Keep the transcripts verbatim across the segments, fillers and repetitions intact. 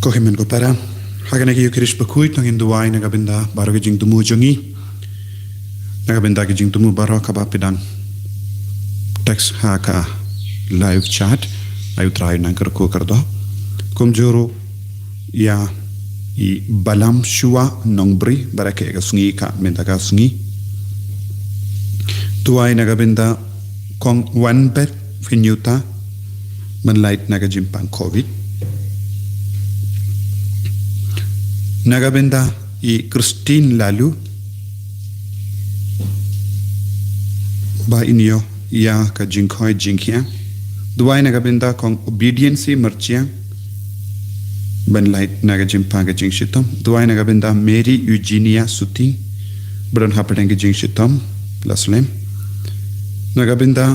Ko hynmen ko para, ha kane ka Ïukharist bakhuid, to ngin duwai na ka bynta baroh ki jingthmu jong ngi. Na ka bynta ki jingthmu baroh kaba phi dang text ha ka live chat, ai U Trai un nang kyrkhu kyrdoh. Kumjuh ruh ïa i Balam Shuwa Nongbri, ba rakhe ka sngi ka mynta ka sngi. Duwai na ka bynta Kong Wanbet Finyuta, ban lait na ka jingpang covid. Na ka bynta i Christine Lalu, ba in ïoh ïa ka jingkhoi jingkhiah. Duwai na ka bynta Kong Obedience Marchiang, ban lait na ka jingpang ka jingshitom. Duwai na ka bynta Mary Eugenia Suting, ba don hapdeng ka jingshitom, la slem. Na ka bynta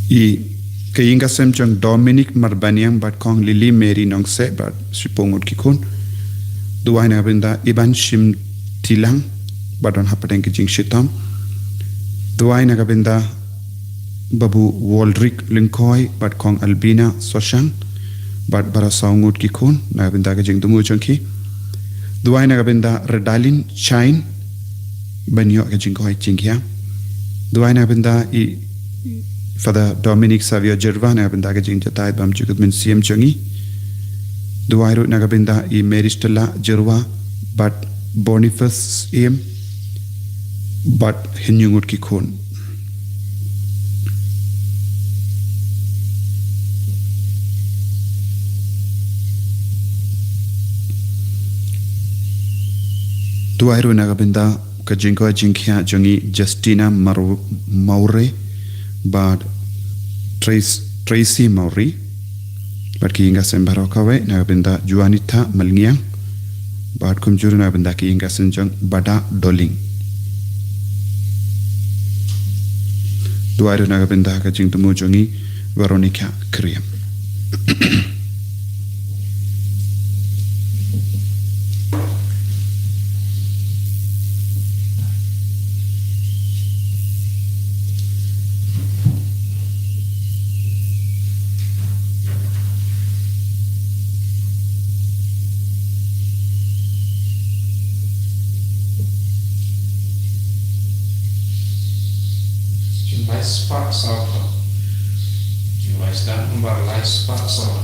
i ka ïing ka sem jong Dominic Marbaniang bad Kong Lily Mary Nongseh bad shiphew ngut ki khun. Duwai na ka bynta Iban Shim Tilang, ba don hapdeng ka jingshitom. Duwai na ka bynta Babu Waldrick Lyngkhoi bad Kong Albina Soshang bad baroh saw ngut ki khun, na ka bynta ka jingthmu jong ki. Duwai na ka bynta Redalin Chain, ban ïoh ka jingkhoi jingkhiah. Duwai na ka bynta i Father Dominic Savio Jerva, na ka bynta ka jingjatai bymjukut mynsiem jong ngi. Duwai ruh na ka bynta i Mary Stella Jerva bad Boniface Im bad hynñiew ngut ki khun. Duwai ruh na ka bynta ka jingkhoi jingkhiah jong i Justina Mar-, Maure bad Trace-, Tracy Maure bad ki ïing ka sem baroh kawei, na ka bynta Juanita Malngiang bad kumjuh ruh na ka bynta ki ïing ka sem jong Bada Doling. Duwai ruh na ka bynta ka jingthmu jong i Veronica Kriam. Jingmut spah saw. Jingmut sdang umbar lai spah saw.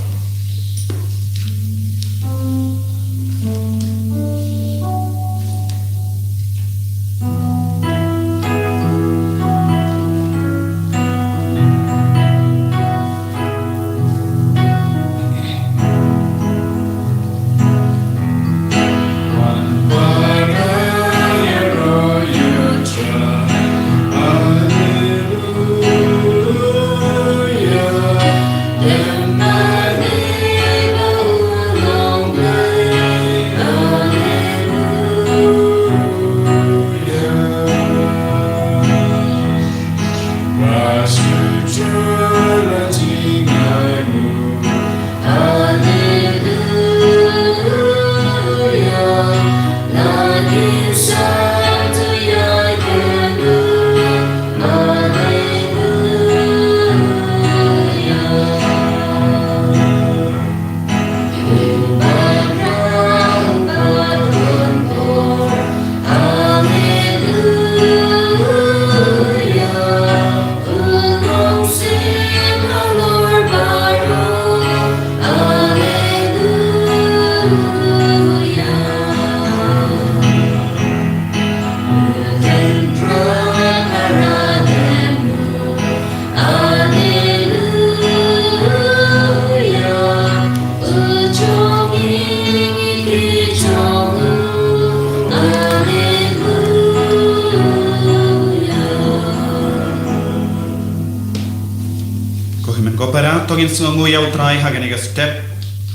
Ko para, to ngin sngewnguh ïa U Trai ha kane ka step,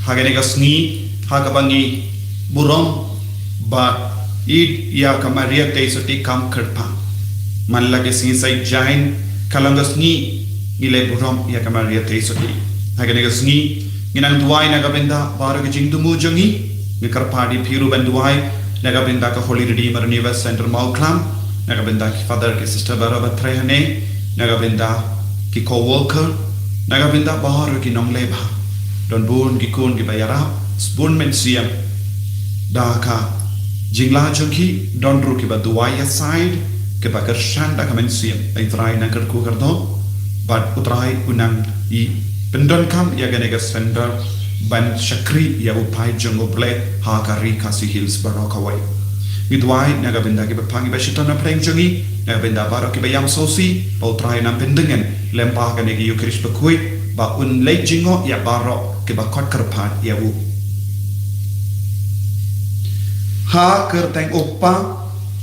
ha kane ka sngi, ha kaba ngi burom bad ïeit ïa ka Maria Theisotti kam kyrpang. Man la ka sngi Saitjaiñ ka long ka sngi ngi leh burom ïa ka Maria Theisotti. Ha kane ka sngi ngin nang duwai na ka bynta baroh ki jingthmu jong ngi. Ngi kyrpad ïa phi ruh ban duwai na ka bynta ka Holy Redeemer Universe Center Mawklam, na ka bynta ki father ki sister baroh ba trei hangne, na ka bynta ki co-worker, na ka bynta baroh ki nongleh bha. Don bun ki khun kiba ïarap, bun mynsiem da ka jinglah jong ki, don ruh kiba duwai ïasaid, kiba kyrshan da ka mynsiem. Ai Trai, nang kyrkhu kyrdoh bad U Trai un nang ïa pyndonkam ïa kane ka center ban shakri ïa u paid jong U Blei ha ka ri Khasi Hills baroh kawei. Ngi duwai na ka bynta kiba pang, kiba shitom na pdeng jong ngi, na ka bynta baroh kiba ïam sngewsih, ba U Trai un nang pyndeng lem bad kane ka Ïukharist bakhuid, ba un leit jngoh ïa baroh kiba khot kyrpad ïa u. Ha ka kyrteng U Kpa,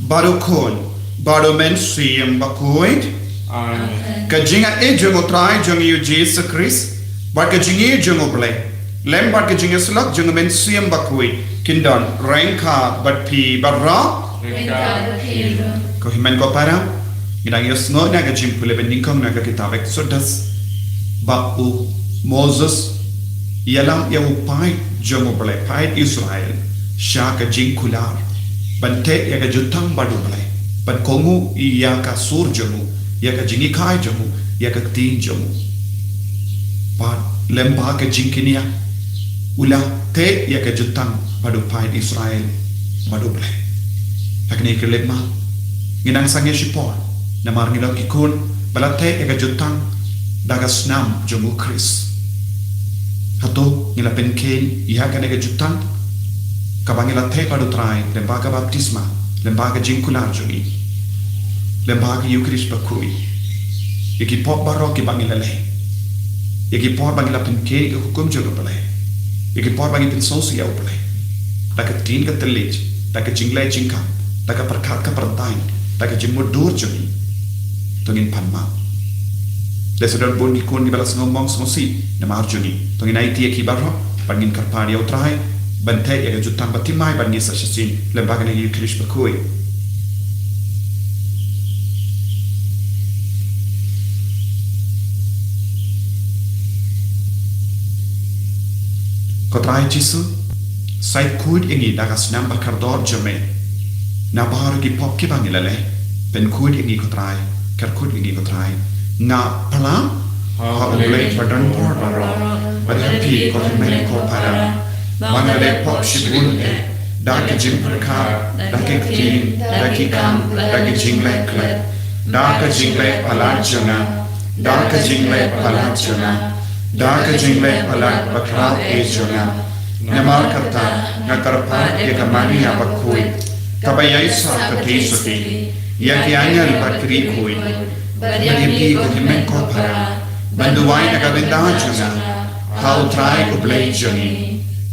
bad U Khun, bad U Mynsiem Bakhuid. Amen. Ka jingaiei jong U Trai jong ngi U Jisu Khrist, bad ka jingïeit jong U Blei, lem bad ka jingïasyllok jong U Mynsiem Bakhuid, kin don ryngkat bad phi baroh. Ryngkat bad phi ruh. Ko hynmen ko para, ngi dang ïohsngew na ka jingpule ba nyngkong na ka kitab Exodus, ba u Moses ïalam ïa u paid jong U Blei, paid Israel, sha ka jingkular ban teh ïa ka jutang bad U Blei, ban kohnguh ïa ka sur jong u, ïa ka jinghikai jong u, ïa ka ktien jong u. Bad lem bad ka jingkñia u la teh ïa ka jutang bad u paid Israel bad U Blei. Ha kane ka lem ma ngi nang sangeh shipor, namar ngi long ki khun ba la teh ïa ka jutang da ka snam jong U Khrist. Hato ngi la pynkheiñ ïa kane ka jutang kaba ngi la teh bad U Trai lem bad ka baptisma, lem bad ka jingkular jong ngi, lem bad ka Ïukharist bakhuid, ïa ki pop baroh kiba ngi la leh, ïa ki por ba ngi la pynkheiñ ïa ka hukum jong U Blei, ïa ki por ba ngi pynsngewsih ïa U Blei, da ka ktien ka thylliej, da ka jingleh jingkhap, da ka pyrkhat ka pyrthai, da ka jingmutdur jong ngi? To ngin pan map. Lehse don bun ki khun kiba la sngew mong sngewsih namar jong ngi. To ngin aiti ïa ki baroh, bad ngin kyrpad ïa U Trai ban teh ïa ka jutang ba thymmai bad ngi sa shisien lem bad kane ka Ïukharist bakhuid. Ko Trai Jisu, sa khuid ïa ngi da ka snam ba kordor jong me na baroh ki pop kiba ngi la leh. Pynkhuid ïa ngi ko Trai, kyrkhu ïa ngi ko Trai. Nga palat ha U Blei badonbor baroh, bad ha phi ko hynmen ko para, ba nga la leh pop shibun eh, da ka jingpyrkhat, da ka ktien, da ki kam, da ka jingleh khlem, da ka jingleh palat jong nga, da ka jingleh palat jong nga, da ka jingleh palat bakhraw eh jong nga. Namar kata nga kyrpad ïa ka Maria bakhuid, kaba ïaisah ka Theisotti, ïa ki angel bad ki riewkhuid, bad ïa phi ko hynmen ko para, ban duwai na ka bynta jong nga ha U Trai U Blei jong ngi.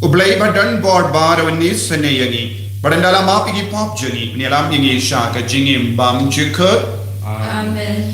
U Blei badonbor baroh un isynei ïa ngi, bad un da la map ïa ki pop jong ngi, un ïalam ïa ngi sha ka jingim bymjukut. Amen.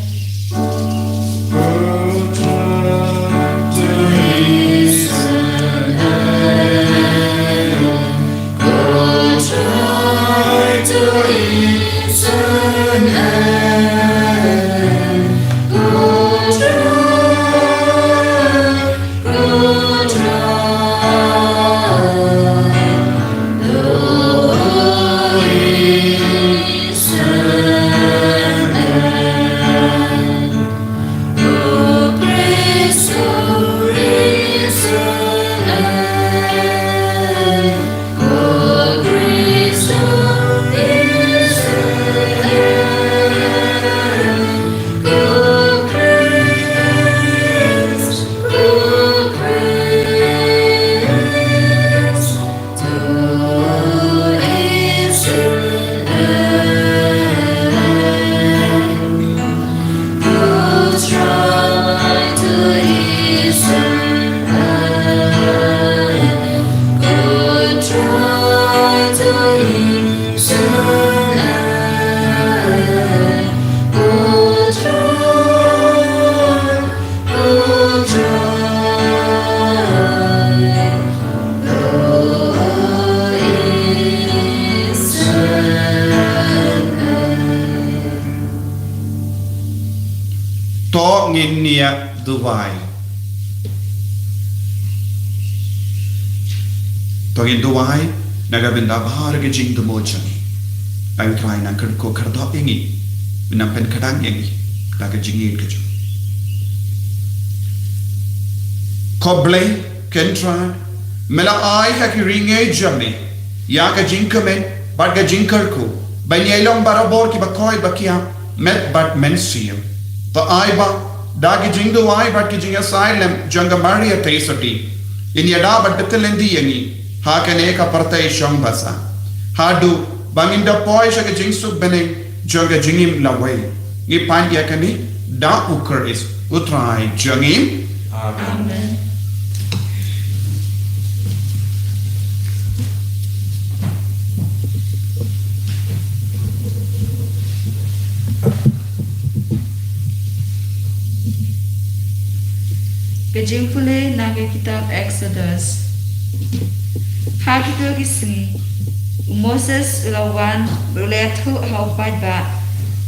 To ngin ïa duwai. To ngin duwai na ka bynta baroh ki jingthmu jong ngi. Ai Trai, nang kyrkhu kyrdoh ïa ngi, nang pynkyrdan ïa ngi da ka jingïeit ka jong. Ko Blei, ko Trai, me la ai ha ki ri ngi jong ngi ïa ka jingkmen bad ka jingkyrkhu ban ïai long barabor kiba koit ba kiam, met bad mynsiem. To ai ba da ki jingduwai bad ki jingïasaid lem jong ka Maria Theisotti, ngin ïada bad btylli ïa ngi ha kane ka pyrthei shong basa, haduh ba ngin da poi sha ka jingsuk bneng jong ka jingim lawei. Ngi pan ïa kane da U Khrist U Trai jong ngi. Amen. Ka jingpule na ka kitab Exodus. Ha kito ki sngi, u Moses u la wan bad u la ïathuh ha u paidbah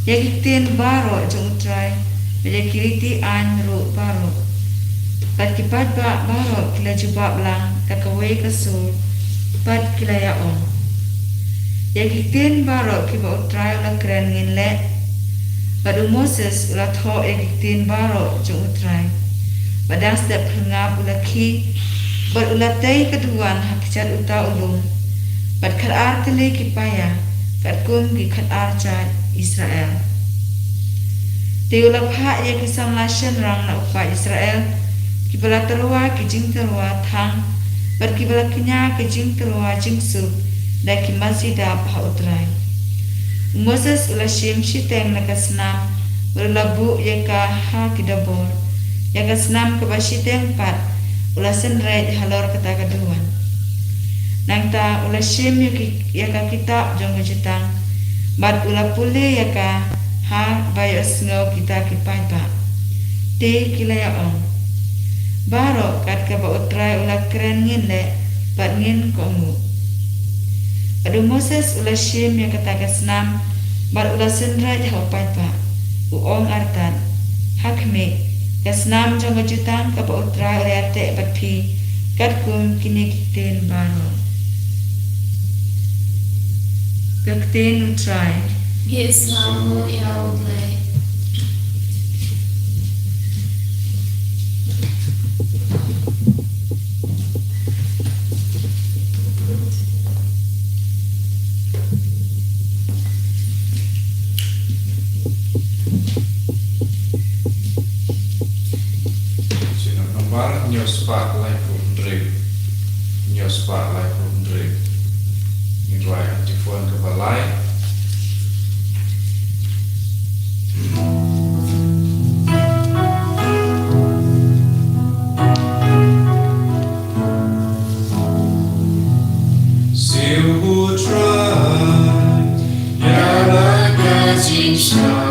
ïa ki ktien baroh jong U Trai, bad ïa ki riti aiñ ruh baroh. Bad ki paidbah baroh ki la jubab lang da kawei ka sur, bad ki la ïa ong: Ïa ki ktien baroh kiba U Trai u la kren ngin leh. Bad u Moses u la thoh ïa ki ktien baroh jong U Trai. Bad dang step phyrngab u la khie, bad u la tei ka duwan ha kjat uta u lum, bad khatar tylli ki paia, katkum ki khatar jaid Israel. Te u la phah ïa ki samla shynrang na u paid Israel, kiba la tyrwa ki jingtyrwa thang, bad kiba la kñia ki jingtyrwa jingsuk da ki masi dap ha U Trai. U Moses u la shim shiteng na ka snam, bad u la buh ïa ka ha ki dabor, ïa ka snam kaba shiteng pat u la synreit halor kata ka duwan. Nangta u la shim ïa ki, ïa ka kitab jong ka jutang, bad u la pule ïa ka ha ba ïohsngew kita ki paidbah. Te ki la ïa ong: Baroh kat kaba U Trai u la kren ngin leh, bad ngin kohnguh. Bad u Moses u la shim ïa kata ka snam, bad u la synreit ha u paidbah, u ong artat: Ha khmih, ka snam jong ka jutang kaba U Trai u la ïateh bad phi, katkum kine ki ktien baroh. Ka ktien U Trai. Ngi ïa sngewbha ïa U Blei. Sien Nombar hynñiew spah laiphew hynriew. Hynñiew spah laiphew hynriew. Ngin rwai antiphon kaba lai. Siew U Trai, ïa la ka jingshai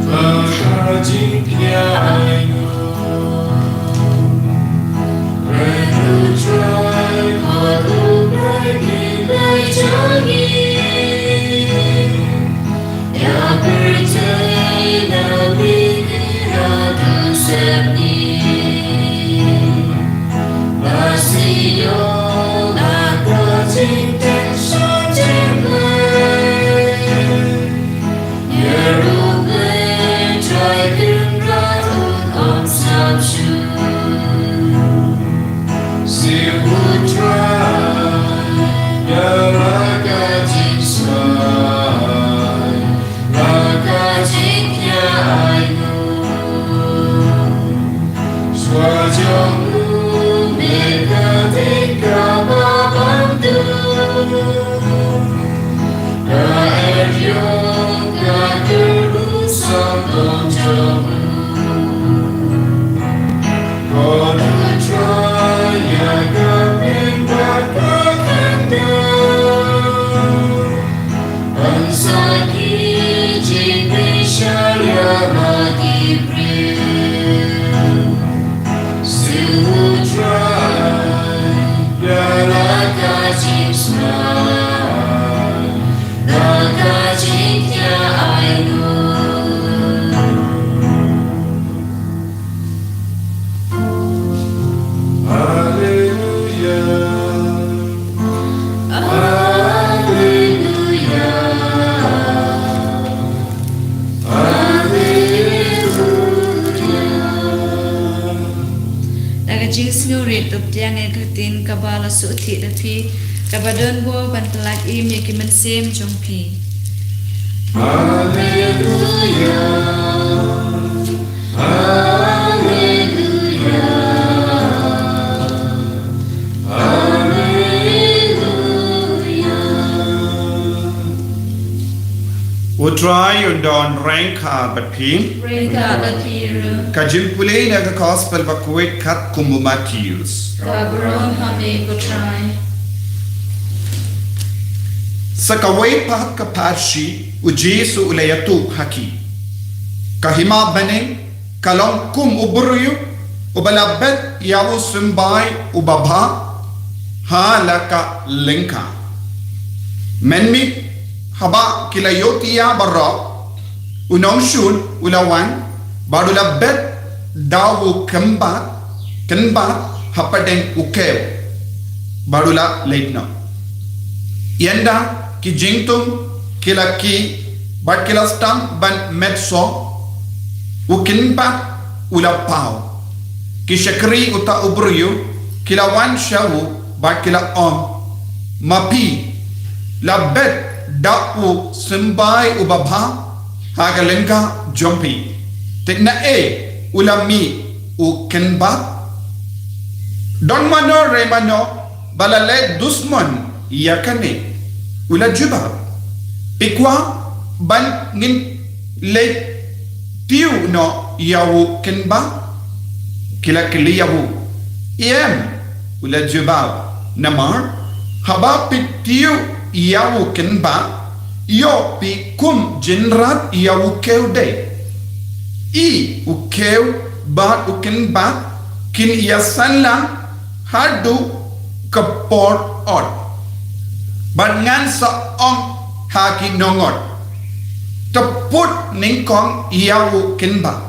bad ka jingkñia ainguh. Ren U Trai, bad U Blei ki blei jong ngi. Ïa pyrthei na bynta ka jingïaseng. Ba shisha la ka jingteng sha jingmai. Ïa U Blei Trai Kynrad un ym slap shuh. Siew U Trai, ïa la ka jingshai, la ka jingkñia ainguh. Shuwa jong u mih ka ding kaba bymdum. Ka eriong ka kyrduh sawdong jong u. Ko U Trai, ïa ka pynban ka khyndew. Ban sakhi jingbishar ïa la ki briew. Siew U Trai, ïa la ka jingsngew, la ka jingkñia ainguh. Rit, to pdiang ïa ka ktien kaba la sngewthuh da phi, kaba don bor ban pyllait im ïa ki mynsiem jong phi. Haleluya. Haleluya. Haleluya. U Trai un don ryngkat bad phi. Ryngkat bad phi ruh. Ka jingpule na ka Gospel bakhuid katkum u Mathaios. Ka burom ha me ko Trai. Sa kawei pat ka pyrshah u Jisu u la ïathuh ha ki. Ka hima bneng ka long kum u briew uba la bet ïa u symbai uba bha ha la ka lyngkha. Mynmiet haba ki la ïohthiah baroh, u nongshun u la wan bad u la bet da u kynbat, kynbat hapdeng u kiew bad u la leit noh. Ynda ki jingthung ki la khih bad ki la sdang ban met soh, u kynbat u la paw. Ki shakri uta u briew ki la wan sha u bad ki la ong, ma phi la bet da u symbai uba bha ha ka lyngkha jong phi, te naei u la mih u kynbat? Don mano re mano ba la leh dusmon ïa kane? U la jubab, phi kwah ban ngin leh tiew noh ïa u kynbat? Ki la kylli ïa u. Em, u la jubab, namar haba phi tiew ïa u kynbat, ïoh phi kum jynrat ïa u kiew de. I u kiew bad u kynbat kin ïa san lang haduh ka por ot. Bad ngan sa ong ha ki nongot, to put nyngkong ïa u kynbat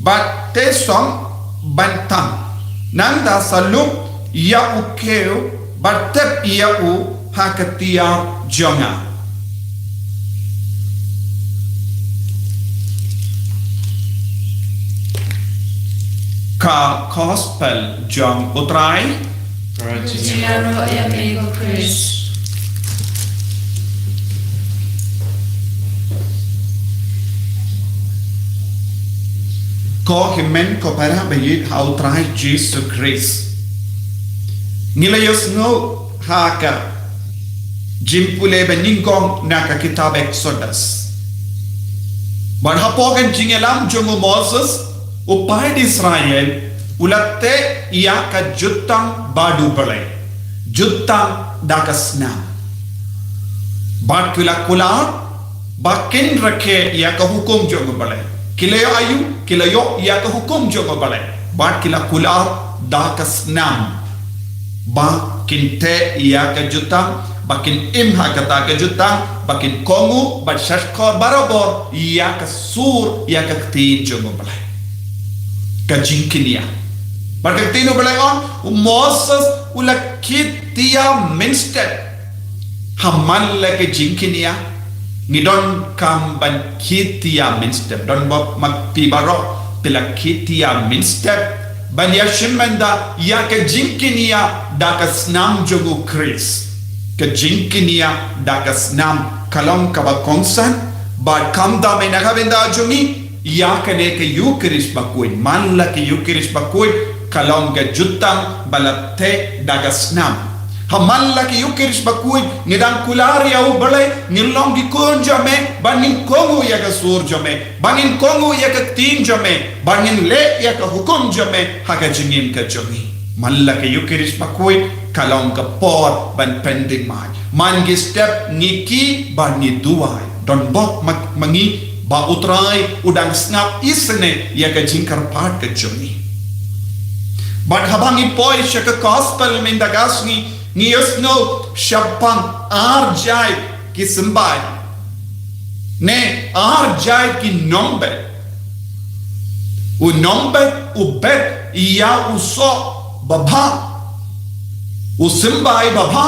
bad te song ban tam, nangta sa lup ïa u kiew bad tep ïa u ha ka tiar jong nga. Ka Gospel jong u Trai. Ka jingïaroh ïa me ko Khrist. Ko hynmen ko para ba ïeit ha u Trai Jisu Khrist. Ngi la ïohsngew ha ka jingpule ba nyngkong na ka kitab Exodus. Bad hapoh ka jingïalam jong u Moses, u paid Israel u la teh ïa ka jutang bad u Blei, jutang da ka snam. Bad ki la kular ba kin rakhe ïa ka hukum jong u Blei. Ki la ïoh aïu? Ki la ïoh ïa ka hukum jong u Blei. Bad ki la kular da ka snam ba kin teh ïa ka jutang, ba kin im ha kata ka jutang, ba kin kohnguh bad shahshkor barabor ïa ka sur, ïa ka ktien jong u Blei. Ka jingkñia. Bad ka ktien u Blei u ong, u Moses u la khie tia mynstep. Ha man la ka jingkñia ngi donkam ban khie tia mynstep. Don bok mat phi baroh phi la khie tia mynstep ban ïa shim bynta ïa ka jingkñia da ka snam jong u Khrist. Ka jingkñia da ka snam ka long kaba kongsan bad khamtam na ka bynta jong ngi. Ïa kane ka Ïukharist bakhuid, man la ka Ïukharist bakhuid ka long ka jutang ba la teh da ka snam. Ha man la ka Ïukharist bakhuid ngi dang kular ïa u Blei, ngin long ki khun jong me, ba ngin kohnguh ïa ka sur jong me, ba ngin kohnguh ïa ka ktien jong me, ba ngin leh ïa ka hukum jong me ha ka jingim ka jong ngi. Man la ka Ïukharist bakhuid ka long ka por ban pyndem mai. Man ki step ngi khie bad ngi duwai. Don bok ma, ma ngi ba u Trai u dang sngap isynei ïa ka jingkyrpad ka jong ngi. Bad haba ngi poi sha ka gospel mynta ka sngi ngi ïohsngew shaphang ar jait ki symbai. Ne ar jait ki nongbet. U nongbet u bet ïa u soh babha, u symbai babha,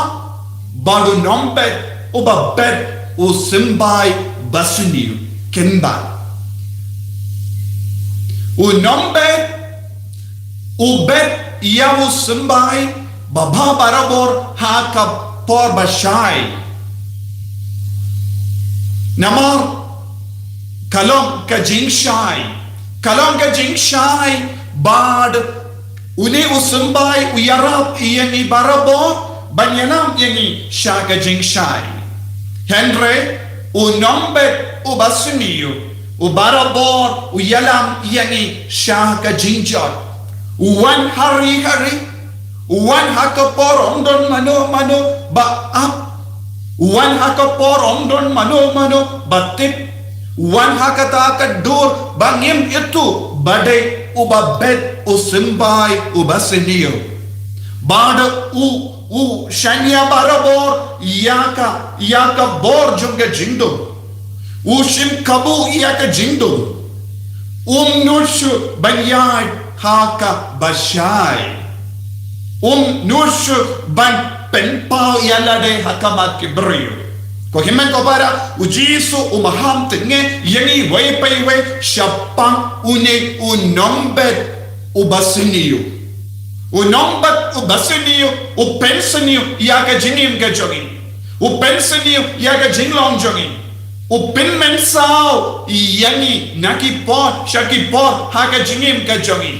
bad u nongbet uba bet u symbai basniew, kynbat. U nongbet u bet ïa u symbai babha barabor ha ka por bashai. Namar ka long ka jingshai, ka long ka jingshai bad une u symbai u ïarap ïa ngi barabor ban ïalam ïa ngi sha ka jingshai. Hynrei u nongbet u basniew u barabor u ïalam ïa ngi sha ka jingjot. U wan ha ri ha ri, u wan ha ka por ym don mano mano ba ap, u wan ha ka por ym don mano mano ba tip, u wan ha kata ka dur ba ngim ithuh ba dei uba bet u symbai u basniew. Bad u, u shaniah barabor ïa ka, ïa ka bor jong ka jingdum. U shim kabu ïa ka jingdum. Um nud shuh ban ïaid ha ka bashai. Um nud shuh ban pynpaw ïa lade ha khmat ki briew. Ko hynmen ko para, u Jisu u maham tyngngoh ïa ngi wei pa wei shaphang une u nongbet u basniew. U nongbet u basniew u pynsniew ïa ka jingim ka jong ngi. U pynsniew ïa ka jinglong jong ngi. U pynmynsaw ïa ngi na ki por sha ki por ha ka jingim ka jong ngi.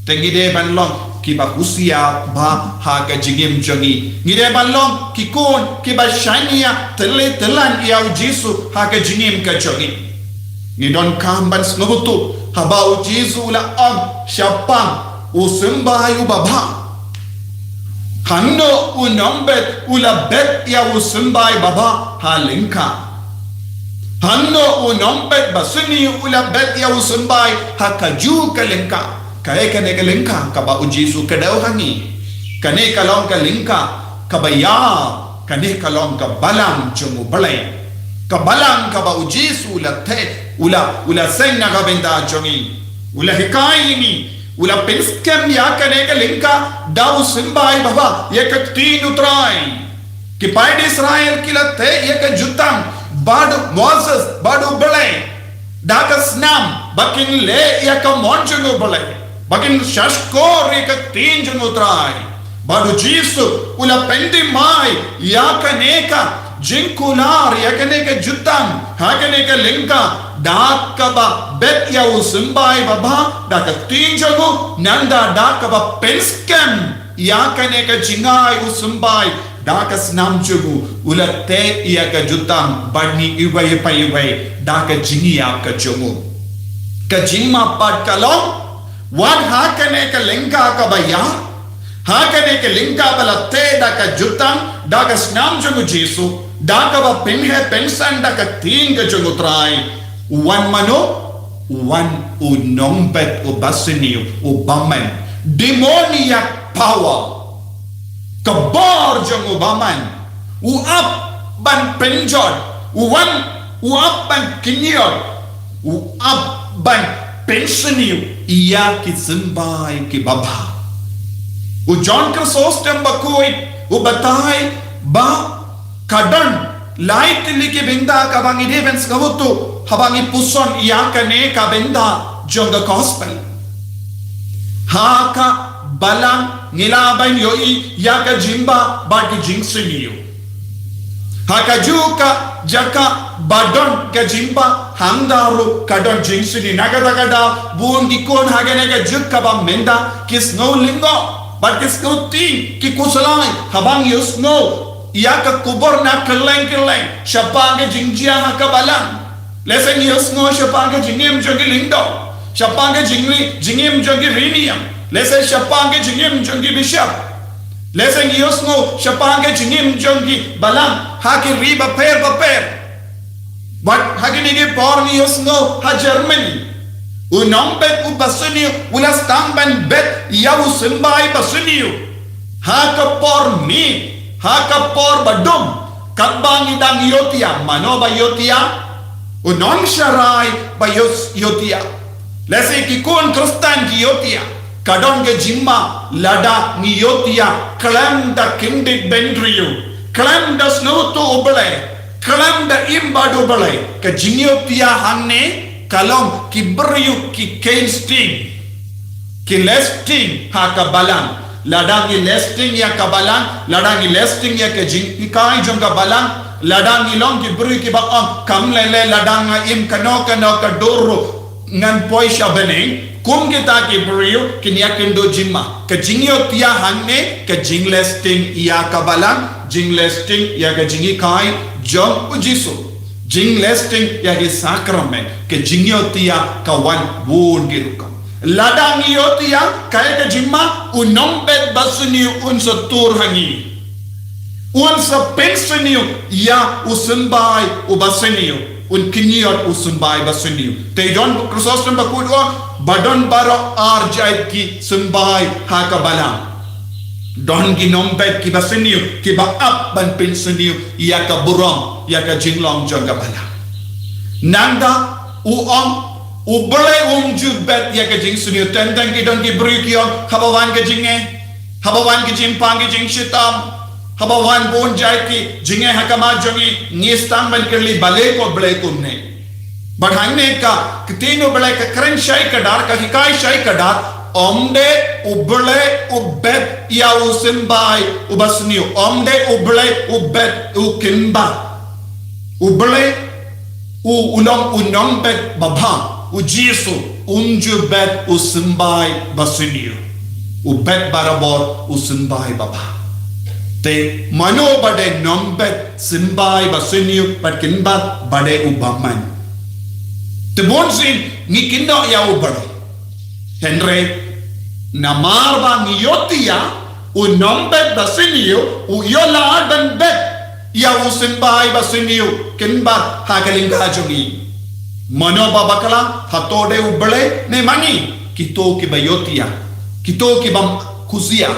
Te ngi dei ban long kiba husiar bha ha ka jingim jong ngi. Ngi dei ban long ki khun kiba shaniah tylli tyllan ïa u Jisu ha ka jingim ka jong ngi. Ngi donkam ban sngewthuh haba u Jisu u la ong shaphang u symbai u babha. Hangno u nongbet u la bet ïa u symbai babha ha lyngkha? Hangno u nongbet basniew u la bet ïa u symbai ha kajuh ka lyngkha? Kaei kane ka lyngkha kaba u Jisu u kdew ha ngi? Kane ka long ka lyngkha kaba ïar, kane ka long ka balang jong u Blei. Ka balang kaba u Jisu u la theh, u la, u la seng na ka bynta jong ngi. U la hikai ïa ngi, u la pynskhem ïa kane ka lyngkha da u symbai babha ïa ka ktien u Trai. Ki paid Israel ki la theh ïa ka jutang bad u Moses bad u Blei da ka snam ba kin leh ïa ka mon jong u Blei, ba kin sngap shkor ïa ka ktien jong u Trai. Bad u Jisu u la pynthymmai ïa kane ka jingkular, ïa kane ka jutang ha kane ka lyngkha da kaba bet ïa u symbai babha da ka ktien jong u, nangta da kaba pynskhem ïa kane ka jingai u symbai da ka snam jong u. U la theh ïa ka jutang bad ngi iwei pa iwei da ka jingïap ka jong u. Ka jingmap pat ka long, wat ha kane ka lyngkha kaba ïar, ha kane ka lyngkha ba la theh da ka jutang da ka snam jong u Jisu, da kaba pynheh pynsan da ka ktien ka jong u Trai, u wan mano? U wan u nongbet u basniew, u bymman, demoniac power. Ka bor jong u bymman, u ap ban pynjot, u wan, u ap ban kynjot, u ap ban pynsniew ïa ki symbai ki babha. U John Chrysostom bakhuid u batai ba ka don lai tylli ki bynta kaba ngi dei ban sngewthuh haba ngi puson ïa kane ka bynta jong ka gospel. Ha ka balang ngi lah ban ïohi ïa ka jingbah bad ka jingsniew. Ha kajuh ka jaka ba don ka jingbah, hangta ruh ka don jingsniew. Na kata ka daw bun ki khun ha kane ka juk kaba mynta ki sngew lyngngoh bad ki sngew tieng, ki khuslai haba ngi ïohsngew ïa ka khubor na kylleng kylleng shaphang ka jingjia ha ka balang. Lehse ngi ïohsngew shaphang ka jingim jong ki lyngdoh, shaphang ka jingli, jingim jong ki riewniam. Lehse shaphang ka jingim jong ki bishop. Lehse ngi ïohsngew shaphang ka jingim jong ki balang ha ki ri bapher bapher. Bad ha kine ki por ngi ïohsngew ha Germany, u nongbet u basniew u la sdang ban bet ïa u symbai basniew ha ka por miet, ha ka por ba dum, katba ngi dang ïohthiah. Mano ba ïohthiah? U nongsharai ba ïoh-, ïohthiah. Lehse ki khun Khristan ki ïohthiah. Ka don ka jingma lada ngi ïohthiah khlem da kyndit bynriew, khlem da sngewthuh U Blei, khlem da im bad U Blei. Ka jingïohthiah hangne ka long ki briew ki kheiñ sting, ki leh sting ha ka balang. Lada ngi leh sting ïa ka balang, lada ngi leh sting ïa ka jinghikai jong ka balang, lada ngi long ki briew kiba ong kam leh leh, lada nga im kano kano ka dur ruh ngan poi sha bneng, kum kita ki briew kin ïakynduh jingma. Ka jingïohthiah hangne ka jingleh sting ïa ka balang, jingleh sting ïa ka jinghikai jong U Jisu, jingleh sting ïa ki sakramen, ka jingïohthiah ka wan bun ki rukom. Lada ngi ïohthiah, kaei ka jingma? U nongbet basniew un sa tur ha ngi. Un sa pynsniew ïa u symbai u basniew. Un kynñiot u symbai basniew. Te don Chrysostom ba kut ong, ba don baroh ar jait ki symbai ha ka balang. Don ki nongbet kiba sniew, kiba ap ban pynsniew ïa ka burom, ïa ka jinglong jong ka balang. Nangta u ong, U Blei um ju bet ïa ka jingsniew. Teng teng ki don ki briew ki ong, haba wan ka jingeh, haba wan ka jingpang, ka jingshitom, haba wan bun jait ki jingeh ha khmat jong ngi, ngi sdang ban kylli balei ko Blei kumne. Bad hangne ka ktien U Blei ka kren shai kdar, ka hikai shai kdar, ym dei U Blei u bet ïa u symbai u basniew, ym dei U Blei u bet u kynbat. U Blei u, u long u nongbet babha, U Jisu um ju bet u symbai basniew. U bet barabor u symbai babha. Te mano ba dei nongbet symbai basniew bad kynbat? Ba dei u bymman. Te bunsien ngi kynnoh ïa U Blei. Hynrei namar ba ngi ïohthiah, u nongbet basniew u ïoh lad ban bet ïa u symbai basniew kynbat ha ka lyngba jong ngi. Mano ba bakla, hato dei U Blei ne ma ngi? Kito kiba ïohthiah, kito ki bym khusiah,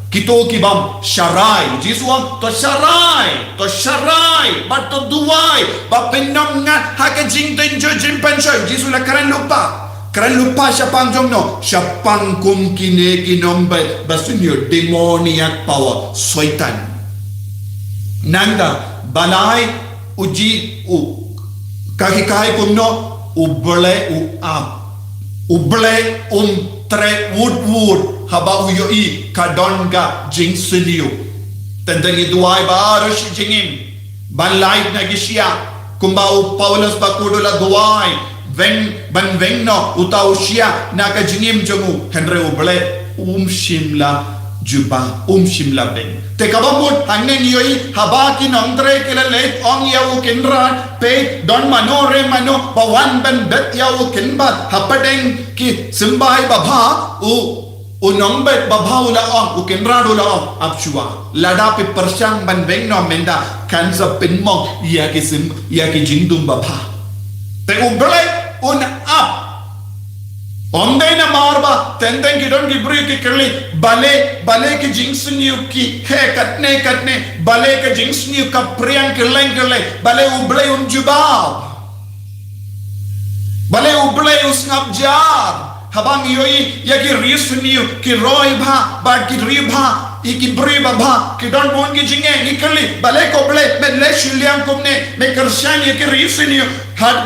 kito ki bym sharai. Jisu ong, to sharai, to sharai bad to duwai ba phin ym ngat ha ka jingtynjuh jingpynshoi. Jisu la kren lypa. Kren lypa shaphang jong no? Shaphang kum kine ki nongbet basniew, demoniac power, Soitan. Nangta balei U Ji-, u, ka hikai kumno? U Blei u ap. U Blei um treh wut wut haba u ïohi ka don ka jingsniew. Teng teng ngi duwai baroh shi jingim ban lait na ki shiah, kumba u Paulus ba kut u la duwai, weng, ban weng noh uta u shiah na ka jingim jong u. Hynrei U Blei um shym la jubab, um shym la beng. Te kaba mut hangne ngi ïohi, haba ki nongtrei ki la leit ong ïa u Kynrad, peit, don mano re mano ba wan ban bet ïa u kynbat hapdeng ki symbai babha, u u nongbet babha u la ong, u Kynrad u la ong, ap shuwa. Lada phi pyrshang ban weng noh mynta, kan sa pynmong ïa ki sim, ïa ki jingdum babha. Te U Blei un ap. Ym dei namar ba teng teng ki don ki briew ki kylli, balei, balei ki jingsniew ki heh katne katne, balei ka jingsniew ka phriang kylleng kylleng, balei U Blei um jubab? Balei U Blei u sngap jar? Haba ngi ïohi ïa ki riewsniew, ki roi bha bad ki riewbha, ïa ki briew babha, ki don bun ki jingeh, ngi kylli, balei ko Blei me leh shiliang kumne, me kyrshan ïa ki riewsniew,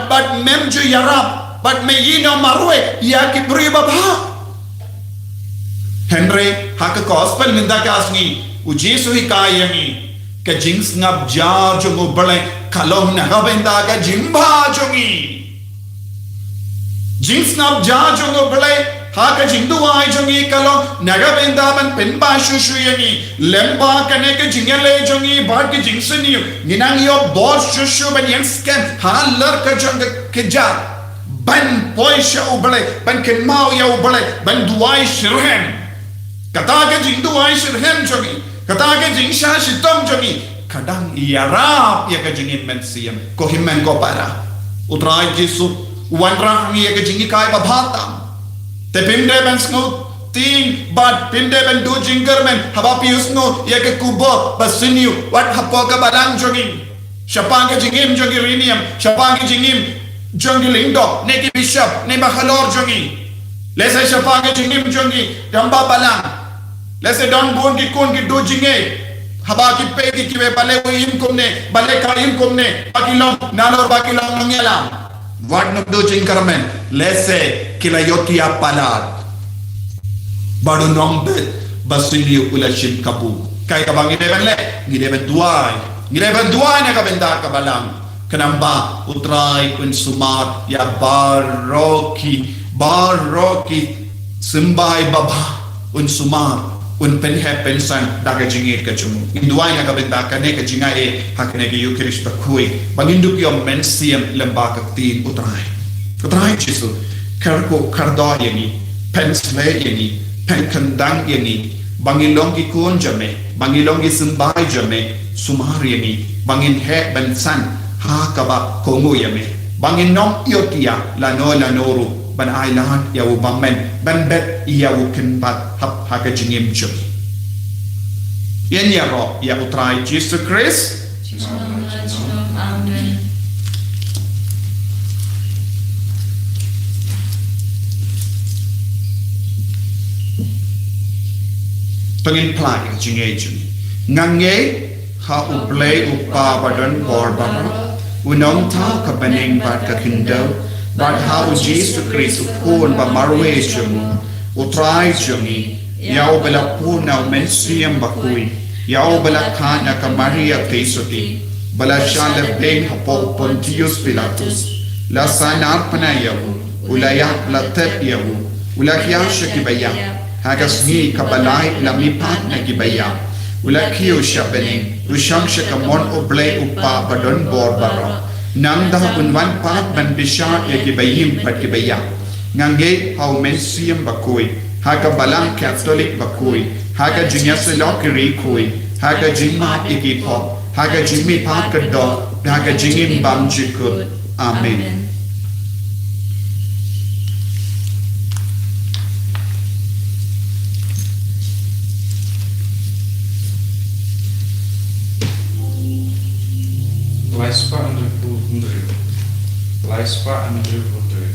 bad mem ju ïarap, bad me ïehnoh marwei ïa ki briew babha? Hynrei ha ka gospel mynta ka sngi, U Jisu u hikai ïa ngi, ka jingsngap jar jong U Blei ka long na ka bynta ka jingbha jong ngi. Jingsngap jar jong U Blei ha ka jingduwai jong ngi ka long na ka bynta ban pynbha shuh shuh ïa ngi. Lem ba kane ka jingïaleh jong ngi bad ka jingsniew, ngi nang ïoh bor shuh shuh ban ïeng skhem halor ka jong ka kjat, ban poi sha U Blei, ban kynmaw ïa U Blei, ban duwai shitrhem. Kata ka jingduwai shitrhem jong ngi, kata ka jingshah shitom jong ngi, ka dang ïarap ïa ka jingim mynsiem. Ko hynmen ko para, U Trai Jisu u wanrah ïa ka jinghikai babha tam. Te phim dei ban sngewtieng bad phim dei ban duh jingkyrmen haba phi ïohsngew ïa ka khubor basniew wat hapoh ka balang jong ngi. Shaphang ka jingim jong ki riewniam, shaphang ka jingim jong ki lyngdoh, ne ki bishop, ne ba halor jong ngi. Lehse shaphang ka jingim jong ki rangbah balang. Lehse don bun ki khun ki duh jingeh. Haba ki peit ki, kiwei, balei u im kumne, balei ka im kumne, ba ki long nalor, ba ki long nongïalam. Wat nym duh jingkyrmen, lehse ki la ïohthiah palat. Bad u nongbet ba sniew u la shim kabu. Kaei kaba ngi dei ban leh, ngi dei ban duwai. Ngi dei ban duwai na ka bynta ka balang. Khnang ba U Trai un sumar ïa baroh ki, baroh ki symbai baba, un sumar, un pynheh pynsang da ka jingïeit ka jong u. Ngin duwai na ka bynta kane ka jingai ha kane ka Eucharist bakhuid, ba ngin dup ïoh mynsiem lem bad ka ktien U Trai. U Trai Jisu, kyrkhu kyrdoh ïa ngi, pynsleh ïa ngi, pynkhyndang ïa ngi, ba ngin long ki khun jong me, ba ngin long ki symbai jong me, sumar ïa ngi, ba ngin heh ban san ha kaba kohnguh ïa me, ba ngin ym ïohthiah lano lano ruh ban ailad ïa u bymman, ban bet ïa u kynbat ha, ha ka jingim jong ngi. Ïaroh ïa U Trai Jisu Khrist. Amen. To ngin phla ïa ka jingngeit jong ngi. Nga ngeit ha U Blei U Kpa ba don bor baroh, u nongthaw ka bneng bad ka khyndew, bad ha U Jisu Khrist u Khun ba marwei jong u, U Trai jong ngi, ïa uba la pun na U Mynsiem Bakhuid, ïa uba la kha na ka Maria Theisotti, ba la shah lehbeiñ hapoh u Pontius Pilatus, la sahnarphna ïa u, u la ïap, la tep ïa u, u la hiar sha kiba ïap, ha ka sngi kaba lai u la mihpat na kiba ïap, u la kiew sha bneng, u shong sha kamon U Blei U Kpa ba don bor baroh. Nangta un wan pat ban bishar ïa kiba im bad kiba ïap. Nga ngeit ha U Mynsiem Bakhuid, ha ka Balang Katholik bakhuid, ha ka jingïasyllok ki riewkhuid, ha ka jingmap ïa ki pop, ha ka jingmihpat ka doh, ha ka jingim bymjukut. Amen. Lai spah hynriewphew hynriew. Lai spah hynriewphew hynriew.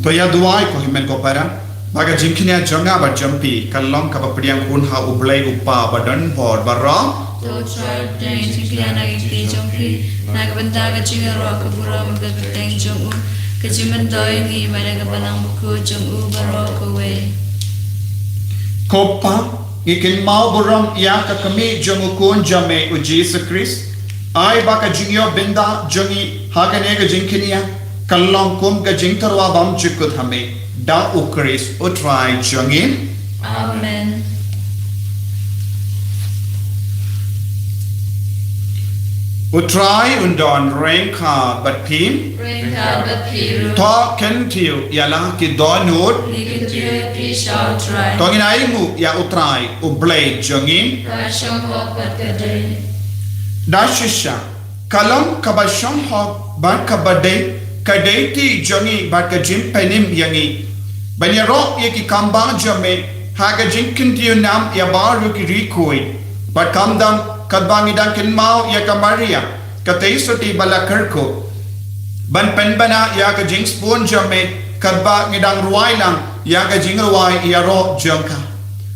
To ïa duwai ko hynmen ko para, ba ka jingkñia jong nga bad jong phi kan long kaba pdiang hun ha U Blei U Kpa ba don bor baroh. To Trai, pdiang jingkñia na ka kti jong phi, na ka bynta ka jingïaroh ka burom ka kyrteng jong u, ka jingmyntoi ngi bad ka Balang Bakhuid jong u baroh kawei. Ko Pa, ngi kynmaw burom ïa ka kmie jong u Khun jong me u Jisu Khrist. Ai ba ka jingïoh bynta jong ngi ha kane ka jingkñia kan long kum ka jingtyrwa bymjukut ha me, da U Khrist U Trai jong ngi. Amen. U Trai un don ryngkat bad phi. Ryngkat bad phi ruh. To kyntiew ïa la ki dohnud. Ngi kyntiew ïa phi sha U Trai. To ngin ainguh ïa U Trai U Blei jong ngi. Ka shong hok bad ka dei. Da shisha, ka long kaba shong hok bad kaba dei, ka dei ti jong ngi bad ka jingpynim ïa ngi ban ïaroh ïa ki kam ba jong me ha ka jingkyntiew nam ïa baroh ki riewkhuid. Bad khamtam katba ngi dang kynmaw ïa ka Maria ka Theisotti ba la kyrkhu, ban pynbna ïa ka jingsbun jong me katba ngi dang rwai lang ïa ka jingrwai ïaroh jong ka.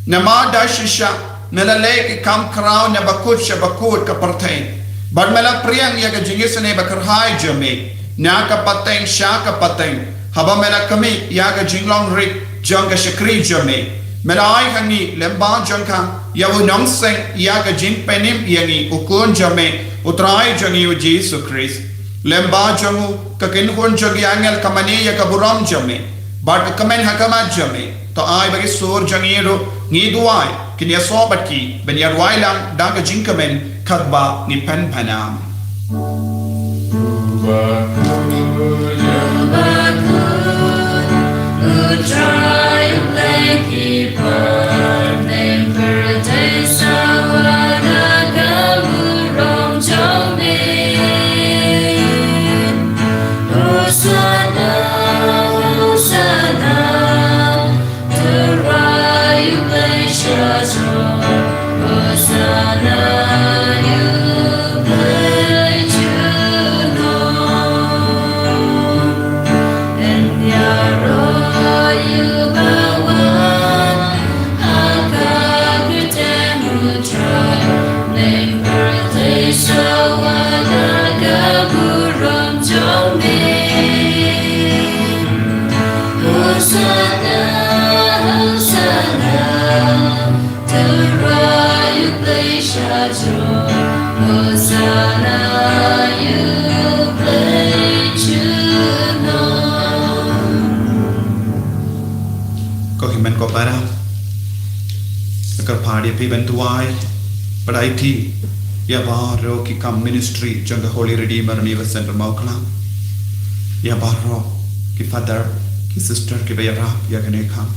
Namar da shisha me la leh ki kam khraw na bakut sha bakut ka pyrthei, bad me la pdiang ïa ka jingisynei bakyrhai jong me na ka pateng sha ka pateng, haba me la khmih ïa ka jinglong rit jong ka shakri jong me. Me la ai ha ngi lyngba jong ka ïa u nongseng ïa ka jingpynim ïa ngi, u Khun jong me, u Trai jong ngi u Jisu Khrist. Lyngba jong u ka kynhun jong ki angel ka mane ïa ka burom jong me, bad ka kmen ha khmat jong me. To ai ba ki sur jong ngi ruh, ngi duwai, kin ïasoh bad ki ban ïa duwai lang da ka jingkmen katba ngi pynpaw. Ko hynmen ko para, nga kyrpad ïa phi ban duwai bad aiti ïa baroh ki kam ministry jong ka Holy Redeemer Revival Centre Mawklam, ïa baroh ki father, ki sister kiba ïarap ïa kane ka kam,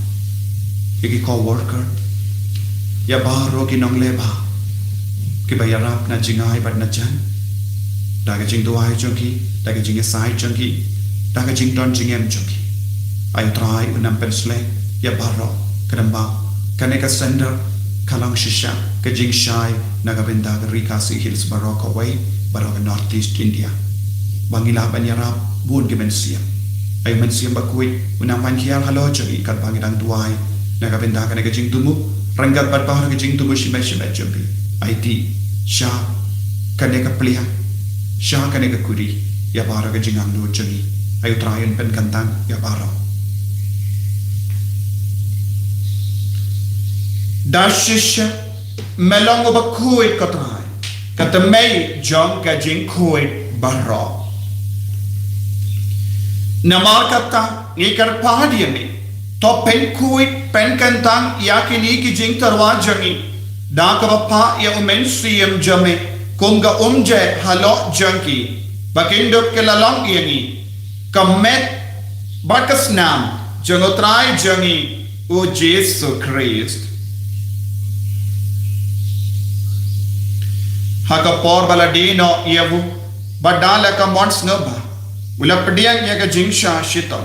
ïa ki co-worker, ïa baroh ki nongleh bha kiba ïarap na jingai bad na jan, da ka jingduwai jong ki, da ka jingïasaid jong ki, da ka jingdon jingem jong ki. Ai U Trai un nang pynsleh ïa baroh, khnang ba kane ka centre ka long shisha ka jingshai na ka bynta ka Ri Khasi Hills baroh kawei, baroh ka North East India, ba ngin lah ban ïarap bun ki mynsiem. Ai U Mynsiem Bakhuid un nang wan hiar halor jong ngi katba ngi dang duwai na ka bynta kane ka jingthmu ryngkat bad baroh ka jingthmu shimet shimet jong phi. Aiti sha kane ka pliang, sha kane ka kuri, ïa baroh ka jingangnud jong ngi. Ai U Trai un pynkyntang ïa baroh. Da shisha me long uba khuid, ko Trai, ka tymmen jong ka jingkhuid baroh. Namar kata ngi kyrpad ïa me, to pynkhuid pynkyntang ïa kine ki jingtyrwa jong ngi da kaba phah ïa U Mynsiem jong me kum ka umjai halor jong ki, ba kin dup ki la long ïa ngi ka met bad ka snam jong U Trai jong ngi u Jisu Khrist. Ha ka por ba la die noh ïa u, bad da la ka mon sngewbha, u la pdiang ïa ka jingshah shitom,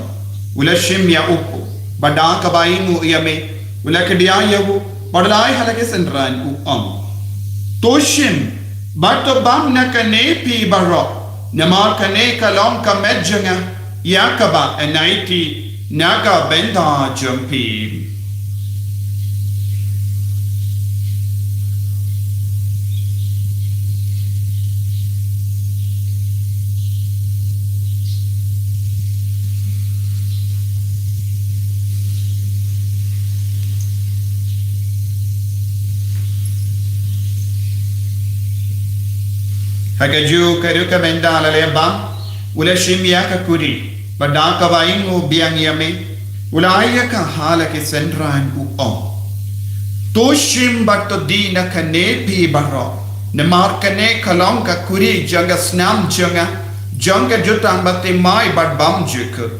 u la shim ïa u kpu, bad da kaba ainguh ïa me, u la khie ïa u, bad u la ai ha la ki synran, u ong: To shim bad to bam na kane phi baroh, namar kane ka long ka met jong nga, ïa kaba yn aiti na ka bynta jong phi. Ha kajuh ka rukom, ynda la leh bam, u la shim ïa ka kuri, bad da kaba ainguh biang ïa me, u la ai ïa ka ha la ki synran, u ong: To shim bad to die na kane phi baroh, namar kane ka long ka kuri jong ka snam jong nga, jong ka jutang bathymmai bad bymjukut,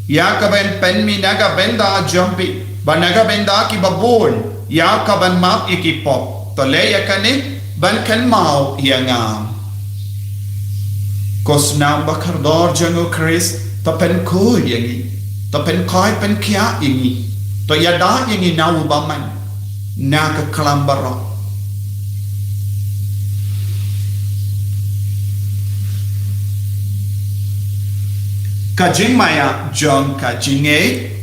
ïa kaban pynmih na ka bynta jong phi bad na ka bynta kiba bun, ïa kaban map ïa ki pop. To leh ïa kane ban kynmaw ïa nga. Ko snam bakordor jong U Khrist, to pynkhuid ïa ngi, to pynkhuid pynkhiah ïa ngi, to ïada ïa ngi na u bymman, na ka khlam baroh. Ka jingmaïa jong ka jingngeit.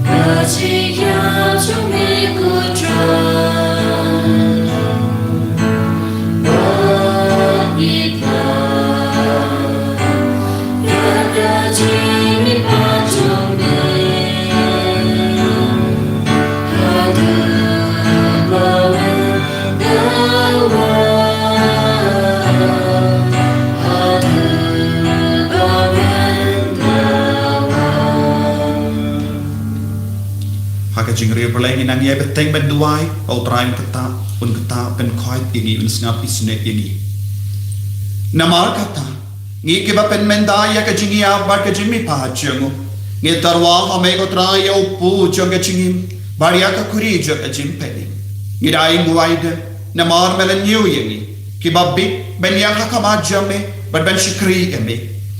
Ka jingïap jong me, ko Trai, bad ngi khlad ïa ka jingim. jingriewblei ngi nang ïai bteng ban duwai ba U Trai un kyrta, un kyrta pynkhuid ïa ngi, un sngap isynei ïa ngi. Namar kata, ngi kiba pynmynta ïa ka jingïap bad ka jingmihpat jong u, ngi tyrwa ha me ko Trai ïa u pu jong ka jingim bad ïa ka khuri jong ka jingpynim. Ngi dei nguaidem namar me la ñiew ïa ngi kiba bit ban ïeng ha khmat jong me bad ban shakri ïa me.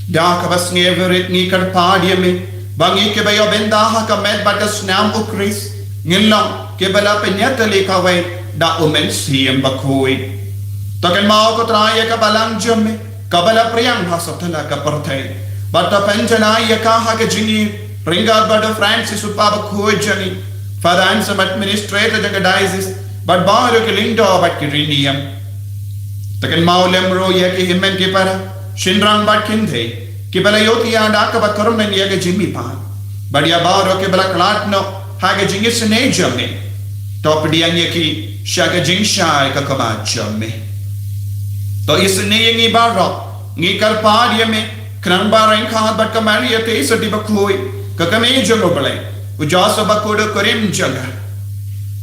Da kaba sngewrit ngi kyrpad ïa me ba ngi kiba ïoh bynta ha ka met bad ka snam U Khrist ngin long kiba la pynïatylli kawei da U Mynsiem Bakhuid. To kynmaw ko Trai ïa ka balang jong me kaba la pdiang ha satlak ka pyrthei bad to pynjanai ïa ka ha ka jingim ryngkat bad u Francis u Pa Bakhuid jong ngi, Father Anselm, Administrator jong ka Diocese, bad baroh ki lyngdoh bad ki riewniam. To kynmaw lem ruh ïa ki hynmen ki para, shynrang bad kynthei kiba la ïohthiah da kaba kyrmen ïa ka jingmihpat bad ïa baroh kiba la khlad noh ha ka jingisynei jong me. To pdiang ïa ki sha ka jingshai ka khmat jong me. To isynei ïa ngi baroh, ngi kyrpad ïa me, khnang ba ryngkat bad ka Maria Theisotti Bakhuid, ka Kmie jong U Blei, u Joseph Bakhuid u kurim jong ka,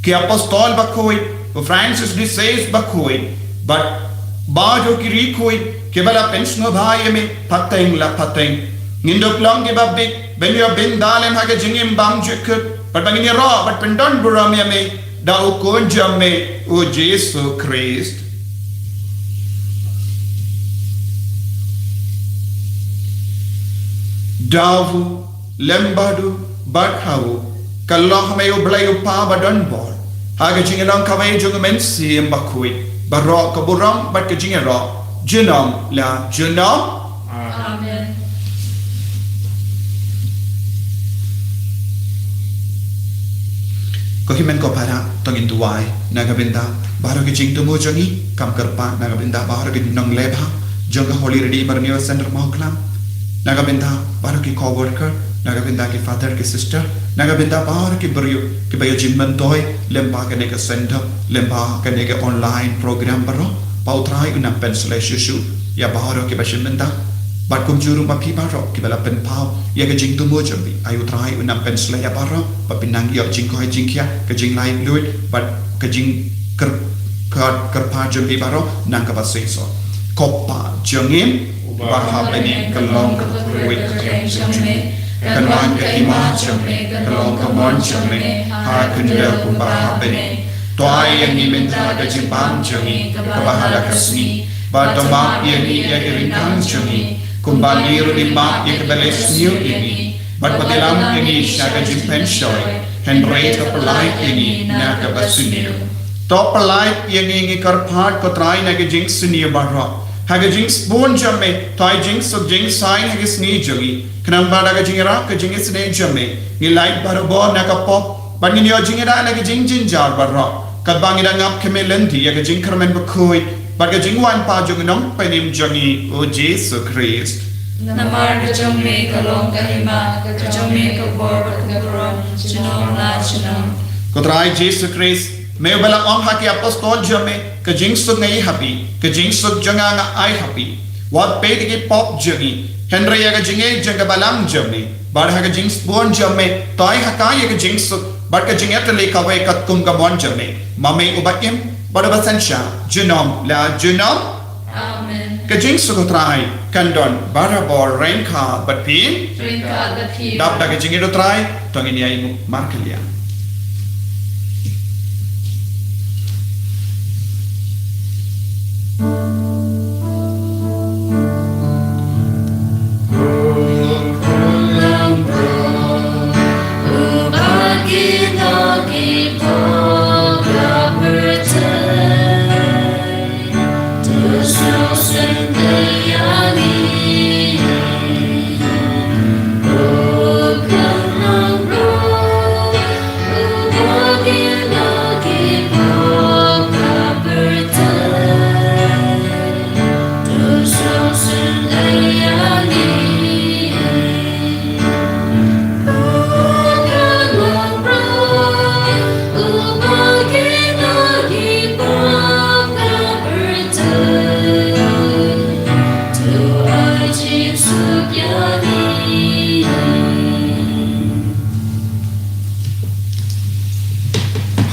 ki Apostol Bakhuid, u Francis de Sales Bakhuid, bad baroh ki riewkhuid kiba la pynsngewbha ïa me pateng la pateng, ngin dup long kiba bit ban ïoh bynta lem ha ka jingim bymjukut bad ba ngin ïaroh bad pyndonburom ïa me da U Khun jong me, U Jisu Khrist. Da u, lem bad u, bad ha u, ka long ha me U Blei U Kpa badonbor, ha ka jinglong kawei jong U Mynsiem Bakhuid, baroh ka burom bad ka jingïaroh junom la junom. Amen. Ko hynmen ko para, to ngin duwai na ka bynta baroh ki jingthmu jong ngi, kam kyrpad na ka bynta baroh ki nongleh bha jong ka Holy Redeemer Renewal Centre Mawklam, na ka bynta baroh ki co-worker, na ka bynta ki father ki sister, na ka bynta baroh ki briew kiba ïoh jingmyntoi lyngba kane ka centre, lyngba kane ka online program baroh, ba U Trai un nang pynshlei shuh shuh ïa baroh kiba shim bynta. Bad kumjuh ruh ma phi baroh kiba la pynpaw ïa ka jingthmu jong phi, ai U Trai un nang pynshlei ïa baroh, ba phin nang ïoh jingkoit jingkhiah, ka jinglaitluid bad ka jingkyr-, ka kyrpad jong phi baroh nang kaba shisha. Ko Pa jong ngi uba ha bneng, ka long ka kyrteng jong me, kan wan ka hima jong me, kan long ka mon jong me ha khyndew kumba ha bneng. To ai ïa ngi mynta ka jingbam jong ngi kaba ha la ka sngi, bad to map ïa ngi ïa ki ryngkang jong ngi, kumba ngi ruh ngi map ïa kiba leh sniew ïa ngi, bad wat ïalam ïa ngi sha ka jingpynshoi, hynrei to pyllait ïa ngi na kaba sniew. To pyllait ïa ngi, ngi kyrpad ko Trai, na ka jingsniew baroh. Ha ka jingsbun jong me to ai jingsuk jingsaiñ ha ka sngi jong ngi, khnang ba da ka jingïarap ka jingisynei jong me ngin lait barabor na ka pop bad ngin ïoh jingïada na ka jingjynjar baroh, katba ngi dang ap khmih lynti ïa ka jingkyrmen bakhuid bad ka jingwan pat jong U Nongpynim jong ngi, U Jisu Khrist. Namar ka jong me ka long ka hima, ka jong me ka bor bad ka burom, junom la junom. Ko Trai Jisu Khrist, me uba la ong ha ki apostol jong me, ka jingsuk nga ai ha phi, ka jingsuk jong nga nga ai ha phi. Wat peit ïa ki pop jong ngi, hynrei ïa ka jingïeit jong ka balang jong me. Bad ha ka jingsbun jong me to ai ha ka ïa ka jingsuk bad ka jingïatylli kawei katkum ka mon jong me, ma me uba im bad uba synshar junom la junom. Amen. Ka jingsuk U Trai kan don barabor ryngkat bad phi. Ryngkat bad phi. Dap da ka jingïeit U Trai to ngin ïa ïeng markylliang.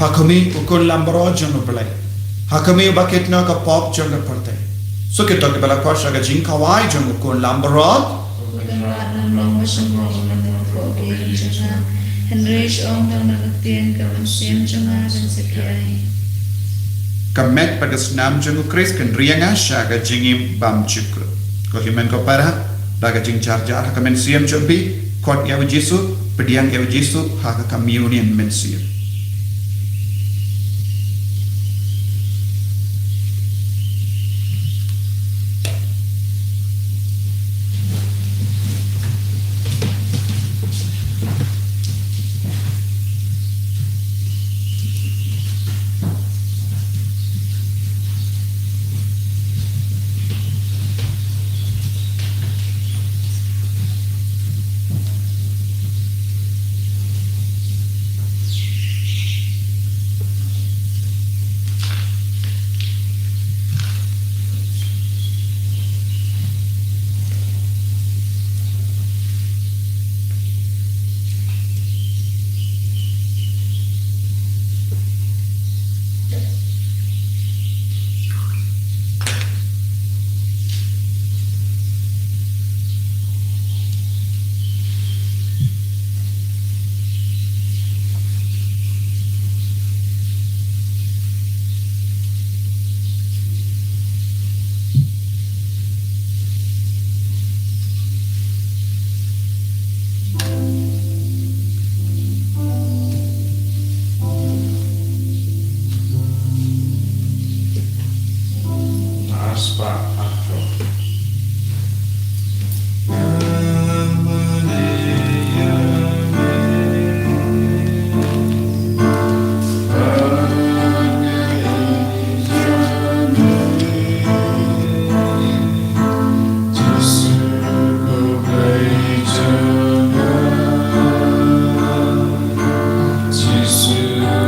Ha khmih u Khun Langbrot jong U Blei. Ha khmih uba kit noh ka pop jong ka pyrthei. Sa kito kiba la khot sha ka jingkhawai jong u Khun Langbrot. U Kynrad un long ba sngewbha ïa u, hynrei shu ong tang da ka ktien, ka mynsiem jong nga kan sa khia ïa u. Ka met bad ka snam jong U Khrist kan ri ïa nga sha ka jingim bymjukut. Ko hynmen ko para, da ka jingjarjar ha ka mynsiem jong phi, khot ïa U Jisu, pdiang ïa U Jisu ha ka communion mynsiem.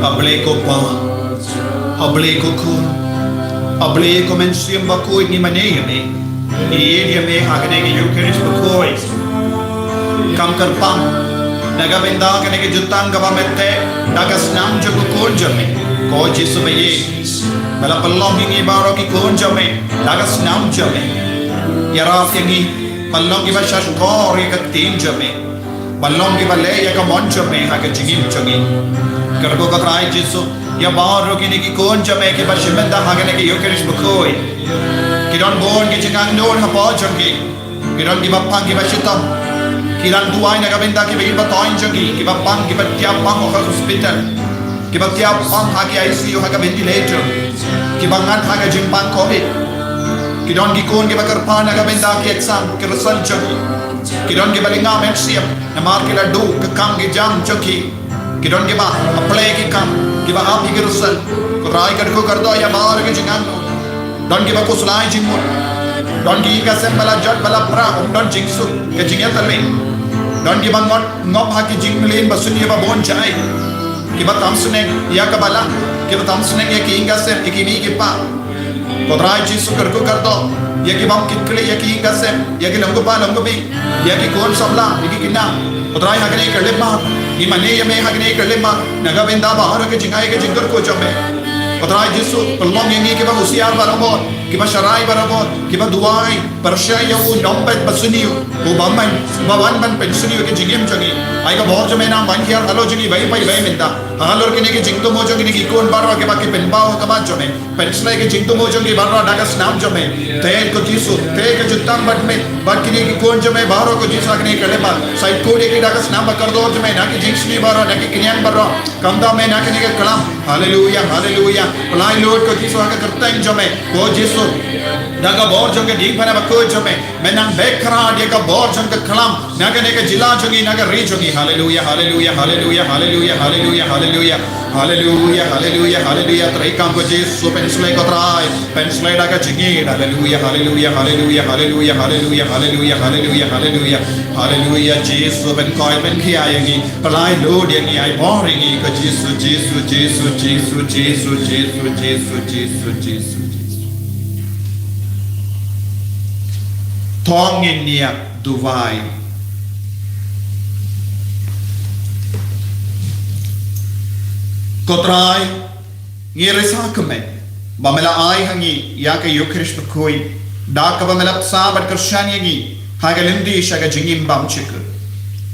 A Blei ko Pa, A Blei ko Khun, A Blei ko Mynsiem Bakhuid, ngi mane ïa me. Ngi ïeit ïa me ha kane ka Ïukharist bakhuid. Kam kyrpang na ka bynta kane ka jutang kaba mynta da ka snam jong u Khun jong me, ko Jisu ba ïeit, ba la pynlong ïa ngi baroh ki khun jong me da ka snam jong me. Ïarap ïa ngi ban long kiba shahshkor ïa ka ktien jong me, ban long kiba leh ïa ka mon jong me ha ka jingim jong ngi. Kyrkhu ko Trai Jisu ïa baroh kine ki khun jong me kiba shim bynta ha kane ka Ïukharist bakhuid. Ki don bun ki jingangnud hapoh jong ki. Ki don kiba pang kiba shitom. Ki dang duwai na ka bynta ki baïeit ba thoiñ jong ki, kiba pang kiba tiap pang ha hospital, kiba tiap pang ha ki I C U, ha ka ventilator, kiba ngat ha ka jingpang covid. Ki don ki khun kiba kyrpad na ka bynta ki exam, ki result jong ki. Ki don kiba lynga mynsiem namar ki la duh ka kam ki jam jong ki. Ki don kiba apply ki kam, kiba ap ïa ki result. Ko Trai kyrkhu kyrdoh ïa baroh ki jingangnud. Don kiba khuslai jingmut. Don ki ïing ki sem ba la jot ba la pra, ym don jingsuk, ka jingïatylli. Don kiba ngot ngop ha ki jingmlien ba sniew ba bun jait, kiba tam sneng ïa ka balang, kiba tam sneng ïa ki ïing ki sem, ïa ki mei ki pa. Ko Trai Jisu kyrkhu kyrdoh ïa ki bym kit khlieh, ïa ki ïing ki sem, ïa ki long kpa long kmie, ïa ki khun samla, ïa ki khynnah. Ko Trai ha kane ka lympat ngi mane ïa me, ha kane ka lympat na ka bynta baroh ka jingai ka jingkyrkhu jong me. Ko Trai Jisu pynlong ïa ngi kiba husiar barabor, kiba sharai barabor, kiba duwai pyrshah ïa u nongpeit ba sniew, u bymman, uba wan ban pynsniew ïa ka jingim jong ngi. Ai ka bor jong me nang ban hiar halor jong ngi iwei pa iwei mynta, halor kine ki jingthmu jong kine ki khun baroh kiba ki pynpaw ha khmat jong me. Pynsleh ka jingthmu jong ki baroh da ka snam jong me. Te ko Jisu, te ka jutang bad me bad kine ki khun jong me baroh ko Jisu ha kane ka lympat. Sa khuid ïa ki da ka snam ba kordor jong me na ki jingsniew baroh, na ki khñiang baroh. Khamtam me na kane ka klam. Haleluia, haleluia. Pynlait lut ko Jisu ha ka kyrteng jong me, ko Jisu. Da ka bor jong ka diengphna bakhuid jong me, me nang beh khrat ïa ka bor jong ka klam na kane ka jylla jong ngi, na ka ri jong ngi. Haleluia, haleluia, haleluia, haleluia, haleluia, haleluia. Haleluia, haleluia, haleluia. Treikam ko Jisu, pynsleh ko Trai, pynsleh da ka jingïeit. Haleluia, haleluia, haleluia, haleluia, haleluia, haleluia, haleluia, haleluia. Haleluia, Jisu, pynkoit pynkhia ïa ngi, pynlait lut ïa ngi, ai bor ïa ngi ko Jisu, Jisu, Jisu. To ngin ïa duwai. Ko Trai, ngi risa kumne ba me la ai ha ngi ïa ka Ïukharist bakhuid, da kaba me la bsa bad kyrshan ïa ngi ha ka lynti sha ka jingim bymjukut.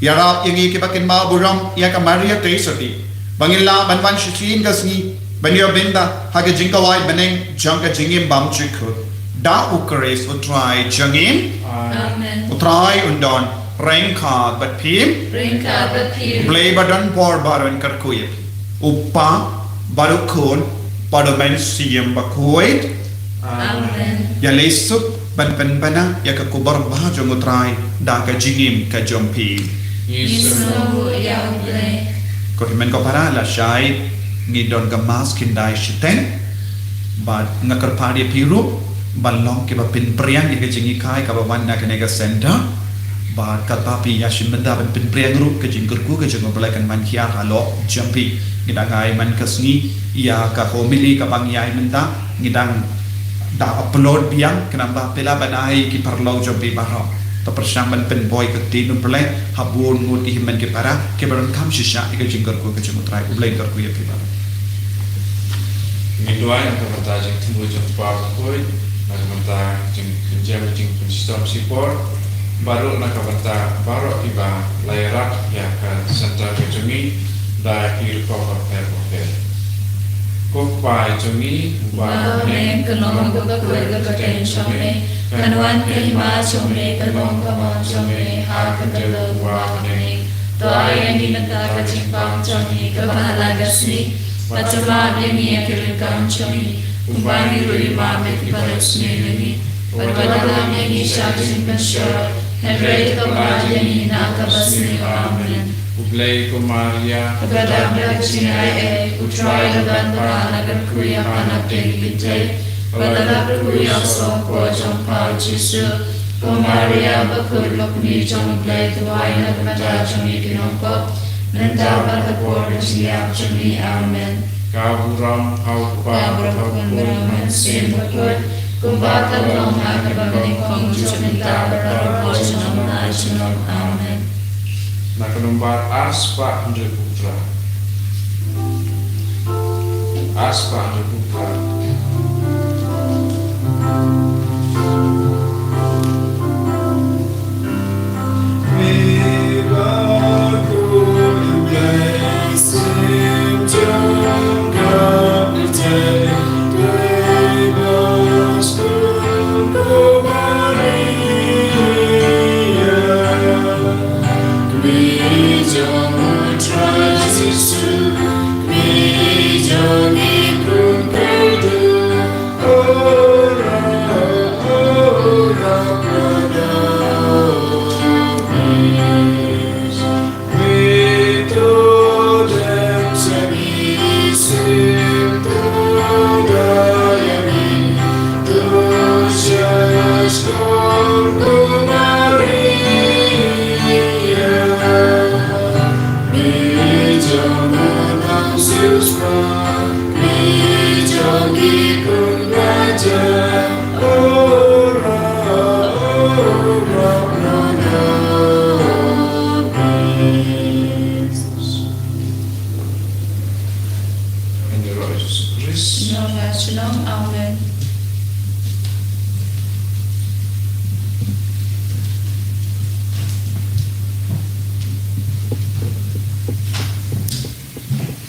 Ïarap ïa ngi kiba kynmaw burom ïa ka Maria Theisotti ba ngin lah ban wan shisien ka sngi ban ïoh bynta ha ka jingkhawai bneng jong ka jingim bymjukut. Da U Khrist U Trai jong ngi. Amen. U Trai un don ryngkat bad phi. Ryngkat bad phi. U Blei ba don bor baroh un kyrkhu ïa phi, U Kpa bad U Khun bad U Mynsiem Bakhuid. Amen. Ïa leit suk ban pynbna ïa ka khubor ba jong U Trai da ka jingim ka jong phi. Ngi sngewbha ïa U Blei. Ko hynmen ko para, lashai ngi don ka Mass khyndai shiteng. Bad nga kyrpad ïa phi ruh ban long kiba pynpriang ïa ka jinghikai kaba wan na kane ka center. Bad kata phi ïa shim bynta ban pynpriang ruh, ka jingkyrkhu ka jong U Blei kan wan hiar halor jong phi. Ngi dang ai man ka sngi ïa ka homily kaba ngi ai mynta, ngi dang da upload biang, khnang ba phi lah ban ai ki paralok jong phi baroh. To pyrshang ban pynboi ka ktien U Blei ha bun ngut ki hynmen ki para kiba donkam shisha ïa ka jingkyrkhu ka jong U Trai. U Blei un kyrkhu ïa phi baroh. Ngi duwai na ka bynta jingthmu jong U Kpa Bakhuid, na ka bynta jingpynjem jingpynshitom shipor, bad ruh na ka bynta baroh kiba la ïarap ïa ka center ka jong ngi da ki rukom bapher bapher. Ko Kpa jong ngi uba ha bneng, kan long ba kyrkhu ïa ka kyrteng jong me, kan wan ka hima jong me, kan long ka mon jong me ha ka jaka uba ha bneng. To ai ïa ngi mynta ka jingpang jong ngi kaba ha la ka sngi, bad to map ïa ngi ïa ki ryngkang jong ngi, kumba ngi ruh ngi map ïa kiba ïohsngew ïa ngi. Wat lam ïa ngi sha ka jingpynshoi, hynrei to kylla ïa ngi na kaba sniew. Amen. U Blei, ko Maria, kaba dap da ka jingaiei, U Trai u la ban bha, u la kyrkhu ïa pha na pdeng ki kynthei, bad u la kyrkhu ïa u soh hapoh jong pha U Jisu. Ko Maria bakhuid, ka kmie jong U Blei, to duwai na ka bynta jong ngi ki nongpop, mynta bad ha ka por ka jingïap jong ngi. Amen. Ka burom ha U Kpa, bad ha U Khun, bad ha U Mynsiem Bakhuid, kumba ka long ha kaba nyngkong, mynta bad baroh ki junom la junom. Amen. Na ka nombar ar spah hynriew phra. Ar spah hynriew phra.